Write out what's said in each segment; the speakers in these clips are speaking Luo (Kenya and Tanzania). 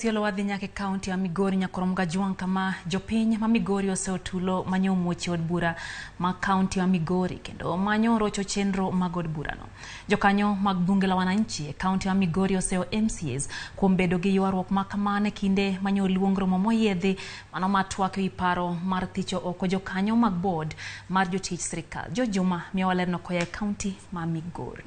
Tielo wadhi nyaka e kaunti ya Migori Nyakorom Gajwang' kama jopiny ma Migori oseotulo manyo muoch e od bura ma kaunti ya Migori kendo manyo rocho chenro mag od burano. Jokanyo mag bunge la wananchi e kaunti ya Migori oseyo MCAs kuom bedo gi ywaruok ma kamano e kinde manyo luong romo moyiedhi mano ma twak ewi paro mar thicho oko jokanyo mag board mar jotich sirikal. George Juma miyowa lerno koya e kaunti ma Migori.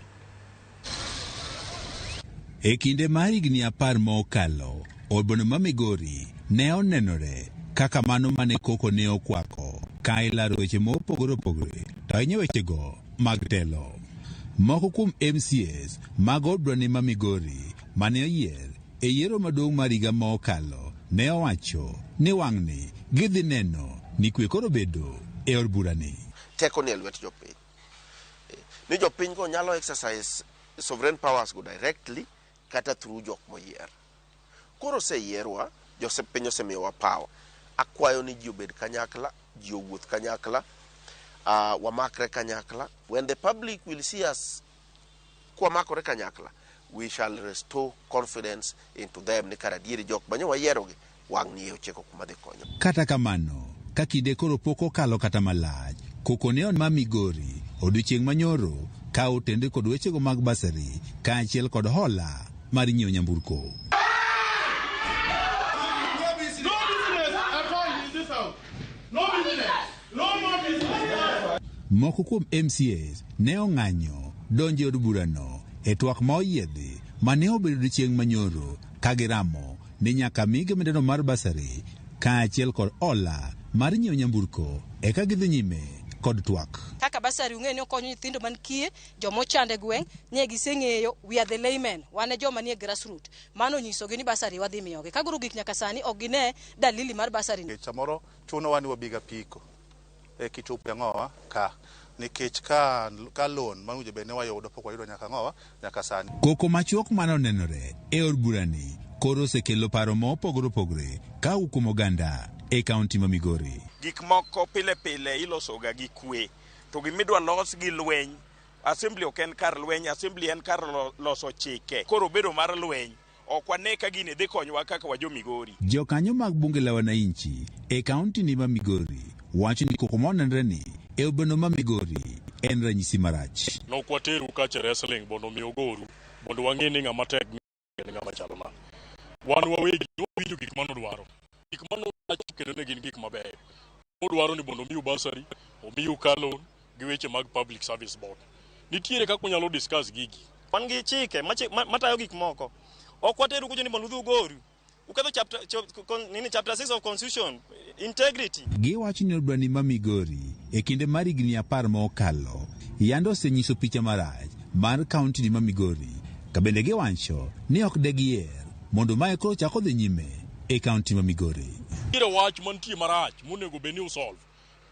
E kinde mar higni 10 mokalo, od bura ma Migori ne onenore kaka mano mane koko ne okwako ka ilaro weche mopogore opogore to ahinya wechego mag telo. Moko kuom MCAs mag od bura ma Migori mane oyier e yiero maduong' mar higa mokalo ne owacho ni wang'ni gidhi neno ni kwe koro bedo e od burani. Teko ni e lwet jopiny. Ni jopiny go nyalo exercise sovereign powers go directly kata through jok moyier. Koro oseyierwa, jopiny osemiyowa power. Akwayo ni ji obed kanyakla, ji owuoth kanyakla, wamakre kanyakla. When the public will see us kwamakore kanyakla, we shall restore confidence into them ni kar adieri jok manyo wayierogi wang' ni ochiko kuma dhi konyo. Kata kamano, ka kinde koro pok okalo kata malach, koko ne on ma Migori odiochieng' manyoro ka otende kod wechego mag bursary kaachiel kod hola mar nyiewo nyamburko. No business at all in this house. No business. No more business. Moko kuom MCAs ne ong'anyo donjo e od burano e twak ma oyiedhi mane obedo odiochieng' manyoro ka giramo ni nyaka migi omendano mar bursary kaachiel kod hola mar nyiewo nyamburko eka gidhi nyime kod twak. Kaka bursary ung'eyo ni okonyo nyithindo man kiye, joma ochando e gweng', nye giseng'eyo we are the laymen, wan e joma nie grassroot. Mano onyisogi ni bursary wadhi miyogi. Ka koro gik nyaka sani ok gine dalili mar bursary. Nikech samoro chunowa ni wabiga apiko e kichopo ang'owa ka nikech ka ka loan mawinjo bed ni wayudo pok wayudo nyaka ang'owa nyaka sani. Koko machuok manonenore e od burani koro osekelo paro mopogore opogore ka owuok kuom oganda e kaunti ma Migori. Gik moko pile pile ilosoga gi kwe, to gimidwa los gi lweny, assembly ok en kar lweny, assembly en kar loso chike. Koro bedo mar lweny, ok wane ka gini dhi konyowa kaka wa jo Migori. Jokanyo mag bunge la wananchi e kaunti ni ma Migori wacho ni koko monenre ni e od ma Migori en ranyisi marach. Nok wateru kacha wrestling mondo mi ogoru mondo wang'e ni ng'ama tek en ng'ama chalo nade. Wan wawegi wawinjo gik manodwaro. Gik manowacho kendo ne gin gik mabeyo. Odwaro ni mondo omiu bursary, omiu car loan gi weche mag public service board. Nitiere kaka unyalo discuss gigi. Wan gi chike matayo gik moko. Ok wateru kucho ni mondo udhi ugoru. Uketho chapter, nini, chapter 6 of constitution, integrity. Giwacho ni od burani ma Migori e kinde mar higni 10 mokalo yande osenyiso picha marach mar kaunti ma Migori ka bende giwacho ni ok de giyier mondo mae koro chak odhi nyime e kaunti ma Migori. Nitiere wach mantie marach monego bed ni usolve.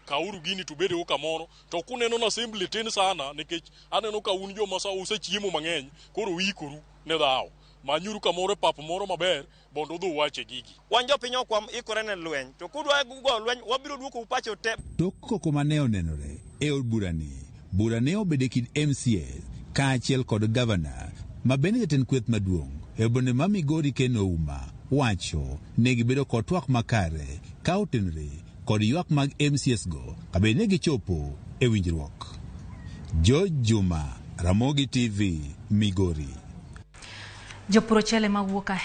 Kauru gini to ubedgo kamoro to kuneno ni assembly tin sana nikech aneno ka un joma sa usechiemo mang'eny koro uikoru ne dhawo. Manyuru kamoro e pap moro maber mondo udhi uwache gigi. Wan jopiny ok waikore ne lweny, to kudwa go lweny wabiro duokou pacho te. Tok koko mane onenore e od burani, bura ne obedo e kind MCAs kaachiel kod gavana ma bende jatend kweth maduong' e od ma Migori Ken Ouma wacho ne gibedo kod twak makare ka otenore kod ywak mag MCAs go ka bende ne gichopo e winjruok. George Juma, Ramogi TV, Migori. Jopur ochele mawuok Ahero